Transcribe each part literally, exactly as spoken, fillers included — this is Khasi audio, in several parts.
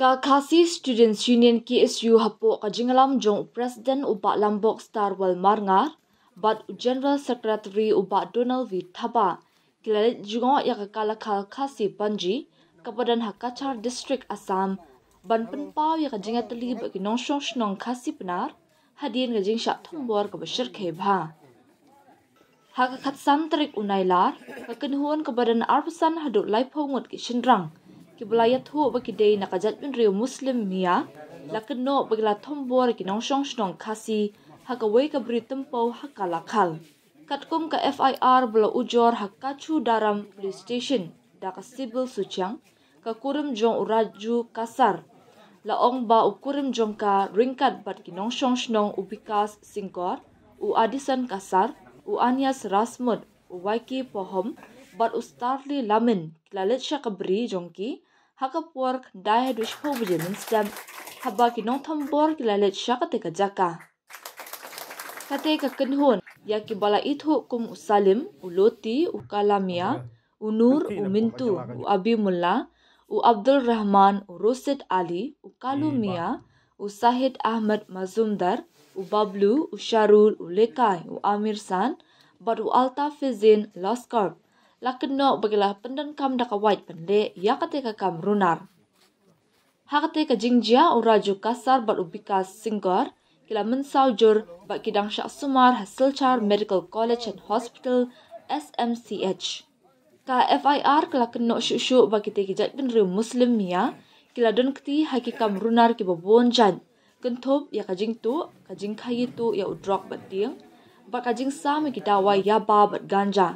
Ka Khasi Students Union K S U hapoh ka jingïalam jong u President u Bah Lambok Starwell Marngar bad u General Secretary u Bah Donald V Thabah ki la leit jngoh ïa ka Kalakhal Khasi Panji kaba don ha Cachar District, Assam, ban pynpaw ïa ka jingïatylli bad ki nongshong shnong Khasi Pnar hadien ka jingshah thombor kaba shyrkhei bha. Ha ka khatsan tarik u Nailar, ka kynhun kaba don arphew san haduh laiphew ngut ki shynrang kiba la ïathuh ba ki dei na ka jaitbynriew Muslim Mia la kynnoh ba ki la thombor ïa ki nongshong shnong Khasi ha kawei ka bri tympew ha Kalakhal. Katkum ka F I R ba la ujor ha Kachudaram Police Station da ka Sybil Suchiang, ka kurim jong u Raju Kasar la ong ba u kurim jong ka ryngkat bad ki nongshong shnong u Bikas Singkor, u Adison Kasar, u Anias Rasmut, u Waiki Pohom bad u Starly Lamin ki la leit sha ka bri jong ki ha ka por khyndai haduh shiphew baje mynstep, haba ki nongthombor ki la leit sha kata ka jaka. Kata ka kynhun ïa kiba la ithuh kum u Salim, u Loti, u Kalamia, u Nur, u Mintu, u Abimullah, u Abdul Rahman, u Rosid Ali, u Kalu Mia, u Sahid Ahmed Mazumdar, u Bablu, u Sharul, u Lekai, u Amir San bad u Altaf Fizin Laskarb la kynnoh ba ki la pyndonkam da ka wait ban leh ïa kata ka kam runar. Ha kata ka jingjia u Raju Kasar bad u Bikas Singkor ki la mynsaw jur bad ki dang shah sumar ha Silchar Medical College and Hospital, S M C H. Ka F I R ka la kynnoh shuh shuh ba kita ki jaitbynriew Muslim Mia ki la don kti ha ki kam runar kiba bun jait, kynthup ïa ka jingtuh, ka jingkhaïi tuh ïa u drok bad tieng bad ka jingsam ïa ki dawai yaba bad ganja.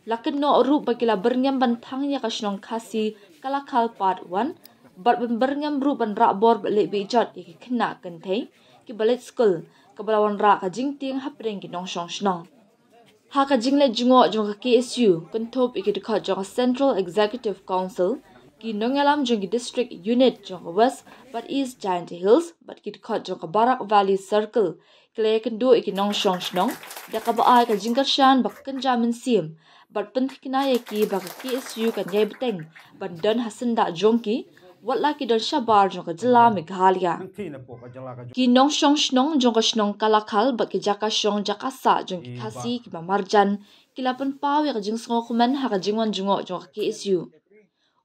La kynnoh ruh ba ki la byrngem ban thang ïa ka shnong Khasi Kalakhal Part One bad ban byrngem ruh ban rah bor bad leh beh jot ïa ki khynnah kynthei kiba leit skul, kaba la wanrah ka jingtieng hapdeng ki nongshong shnong. Ha ka jingleit jngoh jong ka K S U, kynthup ïa ki dkhot jong ka Central Executive Council, ki nongïalam jong ki District Unit jong ka West bad East Jaintia Hills bad ki dkhot jong ka Barak Valley Circle ki la ïakynduh ïa ki nongshong shnong da kaba ai ka jingkyrshan ba kynja mynsiem bad pynthikna ïa ki ba ka K S U kan ïai bteng ban don ha syndah jong ki, wat la ki don shabar jong ka jylla Meghalaya. Ki nongshong shnong jong ka shnong Kalakhal bad ki jaka shong jaka sah jong ki Khasi kiba marjan ki la pynpaw ïa ka jingsngewkmen ha ka jingwan jngoh jong ka K S U.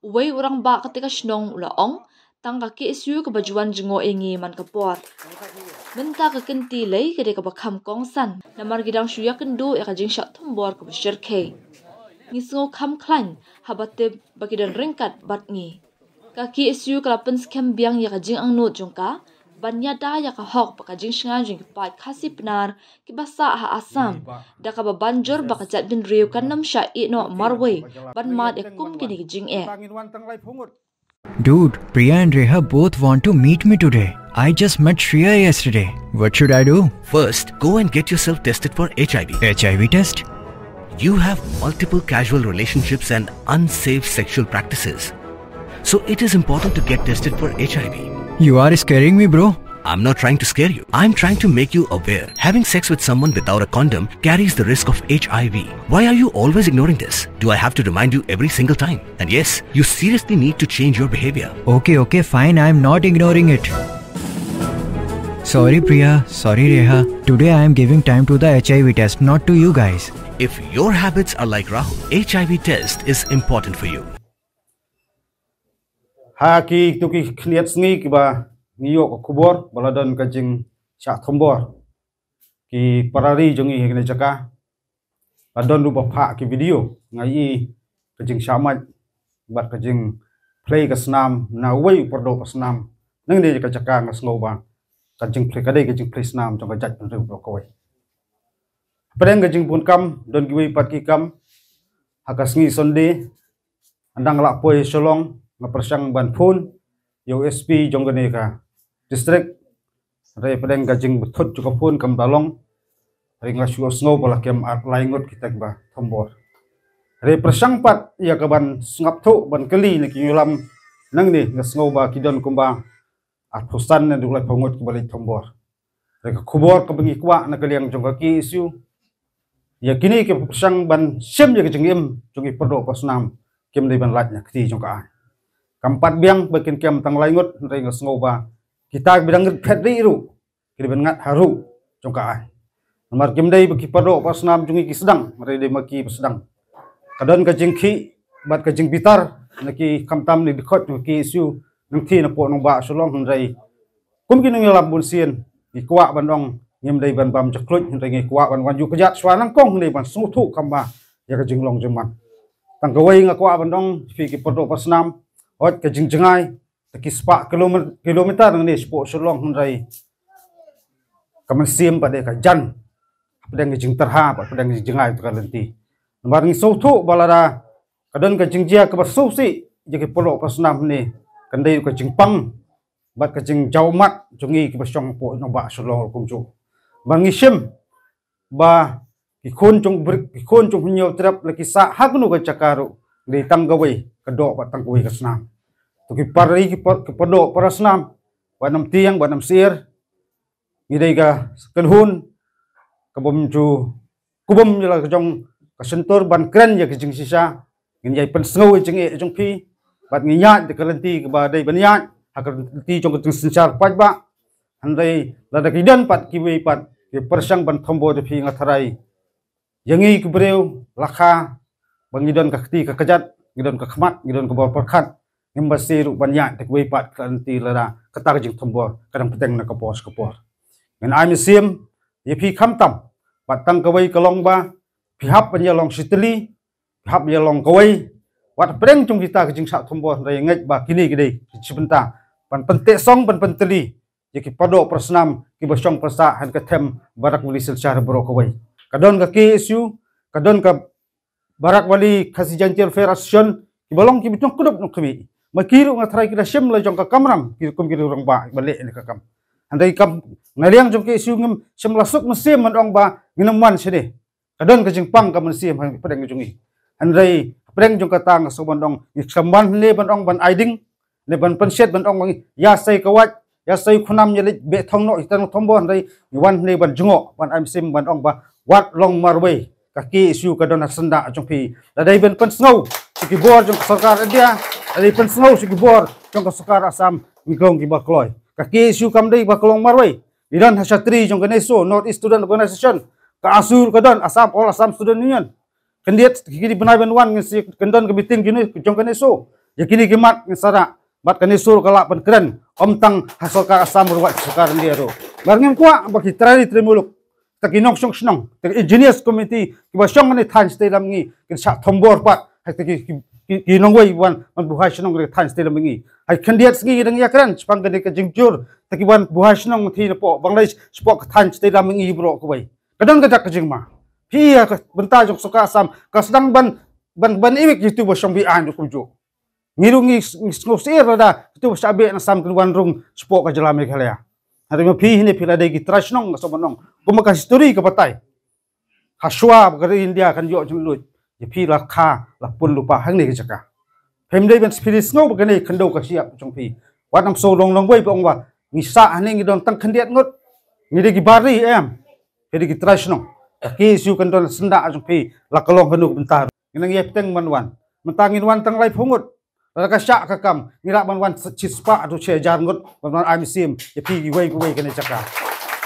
Uwei u rangbah kata ka shnong u la ong, tang ka K S U kaba ju wan jngoh ïa ngi man ka por. Mynta ka kynti lei ka dei kaba kham kongsan namar ki dang shu ïakynduh ïa ka jingshah thombor kaba shyrkhei. Ngi sngewkham khlaiñ haba tip ba ki don ryngkat bad ngi. Ka K S U ka la pynskhem biang ïa ka jingangnud jong ka ban ïada ïa ka hok bad ka jingshngaiñ jong ki paid Khasi Pnar kiba sah ha Assam da kaba ban jur ba ka jaitbynriew kan ym shah ïeh noh marwei ban mad ïa kum kine ki jingeh. Dude, Priya and Reha both want to meet me today. I just met Shreya yesterday. What should I do? First, go and get yourself tested for H I V. H I V test? You have multiple casual relationships and unsafe sexual practices. So it is important to get tested for H I V. You are scaring me, bro. I'm not trying to scare you. I'm trying to make you aware. Having sex with someone without a condom carries the risk of H I V. Why are you always ignoring this? Do I have to remind you every single time? And yes, you seriously need to change your behavior. Okay, okay, fine. I'm not ignoring it. Sorry, Priya. Sorry, Reha. Today I am giving time to the H I V test, not to you guys. If your habits are like Rahul, H I V test is important for you. Ha ki tu ki khniat sngi kiba ngi ïoh ka khubor ba la don ka jingshah thombor ki parari jong ngi ha kane jaka. La don ruh ba phah ki video nga ïohi ka jingshah mait bad ka jingphlei ka snam na uwei u pyrdoh ba snam. Nangne ka jaka nga sngew ba ka jingphlei ka dei ka jingphlei snam jong ka jaitbynriew baroh kawei. Hapdeng ka jingbun kam don kiwei pat ki kam ha ka sngi Sunday. Hadang la poi Shillong nga pyrshang ban phone ïa u S P jong kane ka district. Hynrei hapdeng ka jingbthut jong ka phone kam da long. Hynrei nga shu sngew ba la kem ar lai ngut kita kiba thombor. Hynrei pyrshang pat ïa ka ban sngap thuh ban kylli na ki nongïalam nangne nga sngew ba ki don kumba arphew san ne duk laiphew ngut kiba leit thombor. Hynrei ka khubor kaba ngi kwah na ka liang jong ka K S U ïa kine ki pyrshang ban shim ïa ka jingim jong ki pyrdoh ba snam kim dei ban lait na kti jong ka aiñ. Kam pat biang ba kin kem tang lai ngut, hynrei nga sngew ba kita ba dang rit phet dei ruh ki dei ban ngat ha ruh jong ka aiñ. Namar kim dei ba ki pardoh parasnam jong ngi ki sdang, hynrei dei ma ki ba sdang. Ka don ka jingkhih bad ka jingbitar na ki, khamtam na ki dkhot jong ka K S U nangthie napoh nongbah Shillong, hynrei kum ki nongïalam bunsien ngi kwah ban ong ngim dei ban bam jakluit, hynrei ngi kwah ban wan ïuh kjat shuwa nyngkong, hynrei ban sngewthuh kham bha ïa ka jinglong jingman. Tang kawei nga kwah ban ong, phi ki pardoh parasnam, hooid ka jingjngai da ki spah kilome-, kilometer nangne shapoh Shillong, hynrei ka mynsiem pat dei ka jan hapdeng ka jingtyrha, hapdeng ka jingjngai ka lynti. Namar ngi sngewthuh ba lada ka don ka jingjia kaba sngewsih ïa ki pardoh parasnam hangne, kan dei ka jingpang bad ka jingjaw ummat jong ngi kiba shong hapoh nongbah Shillong ruh kumjuh. Ba ngi shem ba ki khun jong bri-, ki khun jong Hynñiewtrep la ki sah ha kano ka jaka ruh, dei tang kawei ka doh bad tang kawei ka snam. To ki para, ki par-, ki pardoh parasnam, wat nym tieng, wat nym syier, ngi dei ka kynhun kabym ju kubum ïa la ka jong ka shyntur ban kren ïa ka jingshisha. Ngin ïai pynsngew ïa ka jingeh jong phi bad ngin ïaid da ka lynti kaba dei ban ïaid ha ka lynti jong ka jingsynshar paidbah. Hynrei lada ki don pat kiwei pat ki pyrshang ban thombor ïa phi, nga tharai ïa ngi ki briew la kha ba ngi don ka kti ka kjat, ngi don ka khmat, ngi don ka bor pyrkhat, ngim bha shuh ruh ban ïaid da kiwei pat ka lynti lada kata ka jingthombor ka dang bteng na ka por sha ka por. Ngin ai mynsiem ïa phi khamtam, bad tang kawei ka long ba phi hap ban ïalong shitylli, phi hap ïalong kawei wat hapdeng jong kita ka jingshah thombor, hynrei ngeit ba kine ki dei ki shi bynta ban pynteh song, ban pyntylli ïa ki pardoh parasnam kiba shong pyrsah ha ka them Barak Valley Silchar baroh kawei. Ka don ka K S U, ka don ka Barak Valley Khasi Jaintia Welfare Association, kiba long kiba jong kdup nongkhmih. Ma ki ruh nga tharai ki la shim la jong ka kamram, ki kum ki rangbah ba leh ne ka kam. Hynrei kam na liang jong ka K S U ngim shym la suk mynsiem ban ong ba ngin ym wan shane. Ka don ka jingpang ka mynsiem hapdeng jong ngi. Hynrei hapdeng jong kata nga sngew ban ong, ngi khlem wan hangne ban ong ban ai ding, ne ban pynshet ban ong ïa sei ka wait, ïa sei khunam ïa leit beh thong noh kita nongthombor, hynrei ngi wan hangne ban jngoh, ban ai mynsiem ban ong ba wat long marwei. Ka K S U ka don ha syndah jong phi. Lada dei ban pynsngew sha ki bor jong ka sorkar India, lada dei pynsngew sha ki bor jong ka sorkar Assam, ngi long kiba kloi. Ka K S U kam dei ba ka long marwei. Ngi don ha shatri jong ka NESO, North East Student Organization, ka ASSU ka don, Assam, All Assam Student Union. Khyndiat kine ki bnai ban wan ngin sa kyndon ka meeting kine jong ka NESO. Ïa kine ki mat ngin sa rah, bad ka NESO ka lah ban kren, ym tang ha sorkar Assam ruh, wat sorkar India ruh. Namar ngim kwah ba ki trai ri trai muluk, ta ki nongshong shnong, ta ki engineers committee kiba shong kane thaiñ shatei lam mihngi kin shah thombor pat ha ta ki, ki, ki, ki nongwei ban, ban buhai shnong kane thaiñ shatei lam mihngi. Ha khyndiat sngi ngi dang ïakren shaphang kane ka jingjur ta ki ban buhai shnong, ngi napoh Bangladesh shapoh ka thaiñ shatei lam mihngi baroh kawei. Ka don ka dak ka jingma. Phi ïa ka bynta jong sorkar Assam ka sdang ban, ban, ban iwik ïa itu ba shong beh aiñ ruh kumjuh. Ngi ruh ngi, ngi sngewsih lada itu ba shah beh na Assam kin wan rung shapoh ka jylla Meghalaya. Hynrei ma phi hangne phi la dei ki trai shnong, nga sngewbha ban ong, kum ka history ka batai. Ha shuwa ba ka ri India kan ïoh jingluid, ïa phi la kha la pun lypa hangne ka jaka. Phim dei ban, phi dei sngew ba kane ka khyndew ka shyiap jong phi. Wat nym sngew long long wei ba ong ba ngi sah hangne ngi don tang khyndiat ngut, ngi dei ki bar ri, em. Phi dei ki trai shnong. Ka K S U kan don ha syndah jong phi la ka long kano ka bynta. Ngi nang ïai bteng ban wan. Mynta ngin wan tang laiphew ngut. Lada ka shah ka kam, ngi lah ban wan shi spah haduh shi hajar ngut ban wan ai mynsiem ïa phi kiwei kiwei kane ka jaka.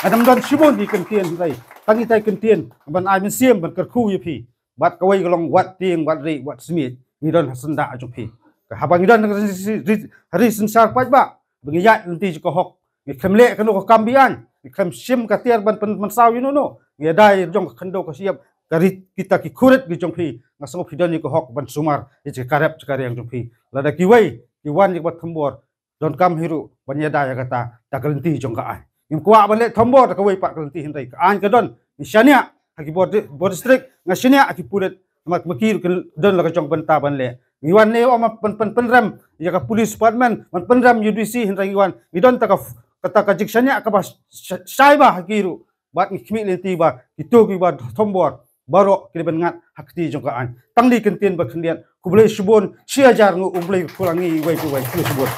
Ngan ym don shibun ki kyntien hynrei tang itai i kyntien ban ai mynsiem, ban kyrkhu ïa phi. Bad kawei ka long wat tieng, wat rieh, wat smiej, ngi don ha syndah jong phi. Ka haba ngi don ha ka ri, ri, ri synshar paidbah, ba ngi ïaid lynti jong ka hok, ngi khlem leh kano ka kam be-aiñ, ngi khlem shim ka tiar ban pyn, pynsaw ïano ïano, ngi ïada ïa la ka jong ka khyndew ka shyiap, ka ri, kita ki khurit ki jong phi. Nga sngew phi don ïa ka hok ban sumar ïa ka rep ka riang jong phi. Lada kiwei ki wan ïa ka ba thombor, donkam hi ruh ban ïada ïa kata da ka lynti jong ka aiñ. Ngim kwah ban leh thombor da kawei pat ka lynti, hynrei ka aiñ ka don. Ngi shaniah ha ki bor di-, bor district, nga shaniah ha ki pulit, namar ma ki ruh ki don la ka jong ka bynta ban leh. Ngi wan ne ym ban pyn, pynrem ïa ka police department, ban pynrem ïa u D C, hynrei ngi wan ngi don ta ka, kata ka jingshaniah kaba sh-, sh-, shai bha ha ki ruh. Bad ngi khmih lynti ba kito kiba thombor baroh ki dei ban ngat ha kti jong ka aiñ. Tang kine ki kyntien ba khyndiat, khublei shibun, shi hajar nguh U Blei u kyrkhu ïa ngi iwei pa iwei, khublei shibun.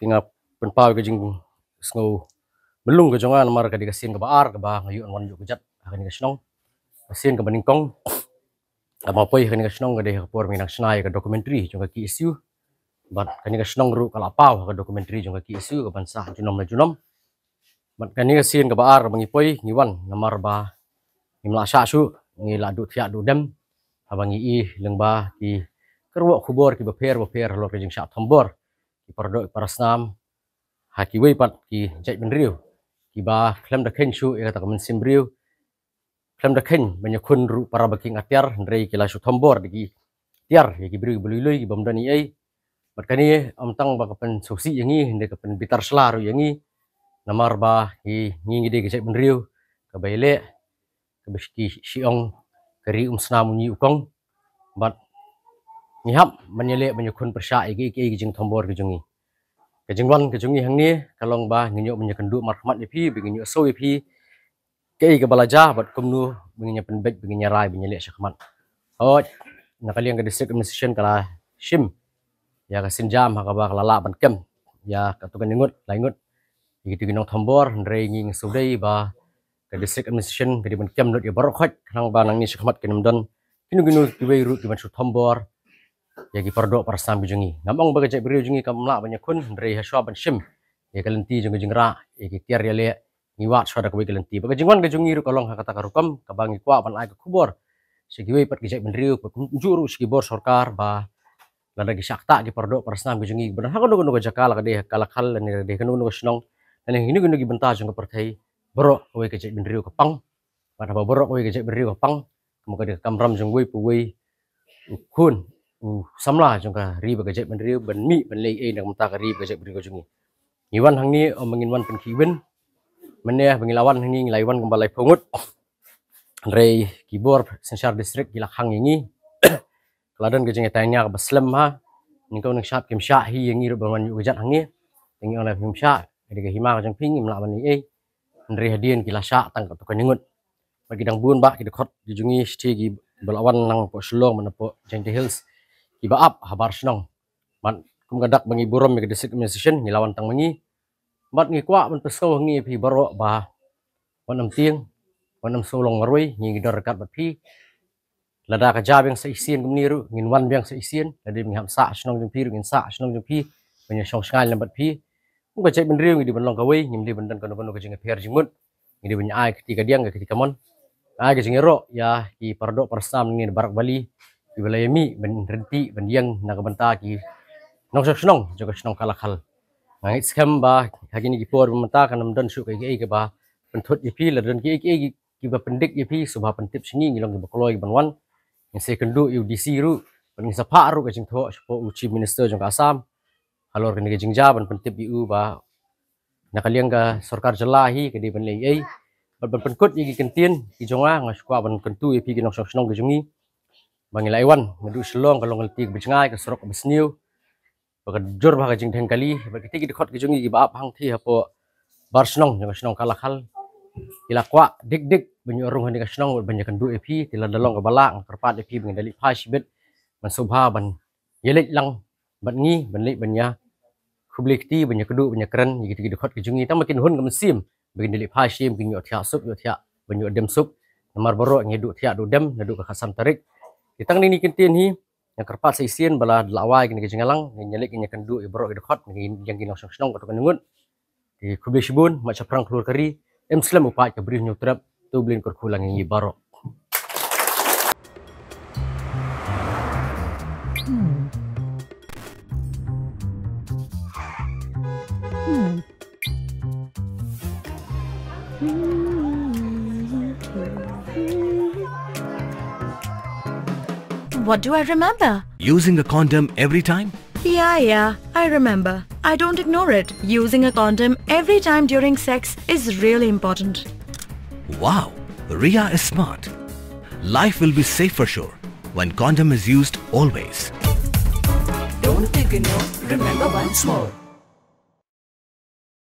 Te nga pynpaw ïa ka jingsngew myllung ka jong nga namar ka dei ka sien kaba ar kaba nga ïoh wan ïuh kjat ha kane ka shnong. Ka sien kaba nyngkong, nga poi ha kane ka shnong ka dei ha ka por ba ngi nang shna ïa ka documentary jong ka K S U. Bad kane ka shnong ruh ka la paw ha ka documentary jong ka K S U ka ban sah junom la junom. Bad kane ka sien kaba ar ba ngi poi ngi wan namar ba ngim lah shah shuh, ngi lah duh thiah duh dem. Haba ngi i lyngba ki kyrwoh khubor kiba pher ba pher halor ka jingshah thombor ki paradoh ki parasnam ha kiwei pat ki jaitbynriew kiba khlem da kheiñ shuh ïa kata ka mynsiem briew, khlem da kheiñ ban ïakhun ruh para ba ki nga tiar, hynrei ki la shu thombor da ki tiar ïa ki briew kiba lui lui kiba ym don ei ei. Bad kane ym tang ba ka pynsngewsih ïa ngi, hynrei ka pynbitar shla ruh ïa ngi. Namar ba ngi, ngi, ngi dei ka jaitbynriew kaba ïaleh, kaba shi, shi ong ka ri um snam u ñi u kong. Bad ngi hap ban ïaleh ban ïakhun pyrshah ïa ki, ki, ki jingthombor ki jong ngi. Ka jingwan ka jong ngi hangne ka long ba ngin ïoh ban ïakynduh markhmat ïa phi, ba ngin ïoh sngewthuh ïa phi kaei kaba la jia bad kumno ba ngin ïa pynbeit, ba ngin ïa rai, ba ngin ïa leh shakhmat. Hooid, na ka liang ka District Administration ka la shim ïa ka sienjam ha kaba ka la lah ban kem ïa katto katne ngut, lai ngut ïa kito ki nongthombor, hynrei ngi, ngi sngewdei ba ka District Administration ka dei ban kem lut ïa baroh khoit, khnang ba nangne shakhmat kin ym don kino kino kiwei ruh ki ban shu thombor ïa ki paradoh parasnam ki jong ngi. Ngam ong ba ka jaitbynriew jong ngi kam lah ban ïakhun, hynrei hashwa ban shim ïa ka lynti jong ka jingrah, ïa ki tiar ïaleh, ngi wad shwa da kawei ka lynti. Bad ka jingwan ka jong ngi ruh ka long ha kata ka rukom kaba ngi kwah ban ai ka khubor sha kiwei pat ki jaitbynriew, bad kumjuh ruh sha ki bor sorkar, ba lada ki shah ktah ki paradoh parasnam ki jong ngi, ba ha kano kano ka jaka, la ka dei ha Kalakhal lane la ka dei ha kano kano ka shnong lane ha kino kino ki bynta jong ka pyrthei, baroh kawei ka jaitbynriew ka pang. Bad haba baroh kawei ka jaitbynriew ka pang, ka mut ka dei ka kamram jong uwei pa uwei u khun, u samla jong ka ri bad ka jaitbynriew ban mih ban leh ei na ka bynta ka ri bad ka jaitbynriew ka jong ngi. Ngi wan hangne ym ba ngin wan pynkhih win. Mynne ba ngi la wan hangne ngi la wan kumba laiphew ngut. Hynrei ki bor synshar district ki la khang ïa ngi. Ka la don ka jingïataiñia kaba slem ha. Nyngkong nyngshap kim shah hi ïa ngi ruh ban wan ïuh kjat hangne. Te ngi ong lada phim shah, ka dei ka hima ka jong phi, ngim lah ban ïoh ei. Hynrei hadien ki la shah tang katto katne ngut. Bad ki dang bun bah ki dkhot ki jong ngi shatei kiba la wan na hapoh Shillong bad na hapoh Jaintia Hills kiba ap habar shnong. Bad kum ka dak ba ngi burom ïa ka District Administration, ngi la wan tang ma ngi. Bad ngi kwah ban pynsngew ha ngi ïa phi baroh ba wat nym tieng, wat nym sngewlong marwei, ngi, ngi don ryngkat bad phi. Lada ka jia biang sa shisien kumne ruh ngin wan biang sa shisien, lada ngi hap sah shnong jong phi ruh ngin sah shnong jong phi, ban ïa shong shngaiñ lem bad phi. Kum ka jaitbynriew ngi dei ban long kawei, ngim dei ban don kano kano ka jingïapher jingmut. Ngi dei ban ïa ai kti kadiang ka kti kamon. Ai ka jingïaroh ïa ki paradoh parasnam ngi na Barak Valley kiba la ïa mih ban ryntih ban ïeng na ka bynta ki nongshong shnong jong ka shnong Kalakhal. Nga ngeit skhem ba ha kine ki por ba mynta kan ym don shuh kaei kaei kaba pynthut ïa phi, lada don kaei kaei kiba pyndik ïa phi, sngewbha pyntip sha ngi, ngi long kiba kloi ban wan. Ngin sa ïakynduh ïa u D C ruh, bad ngin sa phah ruh ka jingthoh shapoh u Chief Minister jong ka Assam halor kane ka jingjia, ban pyntip ïa u ba na ka liang ka sorkar jylla hi ka dei ban leh ei ei. Bad ban pynkut ïa ki kyntien ki jong nga, nga shu kwah ban kyntu ïa phi ki nongshong shnong ki jong ngi ba ngi la ïa wan naduh Shillong, ka long ka lynti kaba jngai, ka surok kaba sniew, ba ka jur bha ka jingdheng kali. Bad kitei ki dkhot ki jong ngi kiba ap hangtei hapoh bar shnong jong ka shnong Kalakhal, ki la kwah dik dik ban ïoh rung ha kane ka shnong ban ïakynduh ïa phi. Te lada long kaba lah, nga kyrpad ïa phi ba ngin da leit phai shibit ban sngewbha ban ïaleit lang bad ngi, ban leit ban ïakhublei kti, ban ïakynduh, ban ïakren ïa kitei ki dkhot ki jong ngi, tang ba kin hun ka mynsiem ba kin da leit phai shim, kin ïoh thiah suk, ïoh thiah, ban ïoh dem suk. Namar baroh ngi duh thiah duh dem naduh ka khatsan tarik. Te tang kine ki kyntien hi, nga kyrpad sa shisien ba lada la wai kane ka jingïalang, ngin ïaleit ngin ïakynduh ïa baroh ki dkhot, ngin ïeng ki nongshong shnong katto katne ngut. Te khublei shibun, mat shaphrang khlur ka ri, em slem u paid ka Bri Hynñiewtrep, to U Blei un kyrkhu lang ïa ngi baroh. What do I remember? Using a condom every time? Yeah, yeah, I remember. I don't ignore it. Using a condom every time during sex is really important. Wow, Ria is smart. Life will be safe for sure when condom is used always. Don't ignore, remember once more.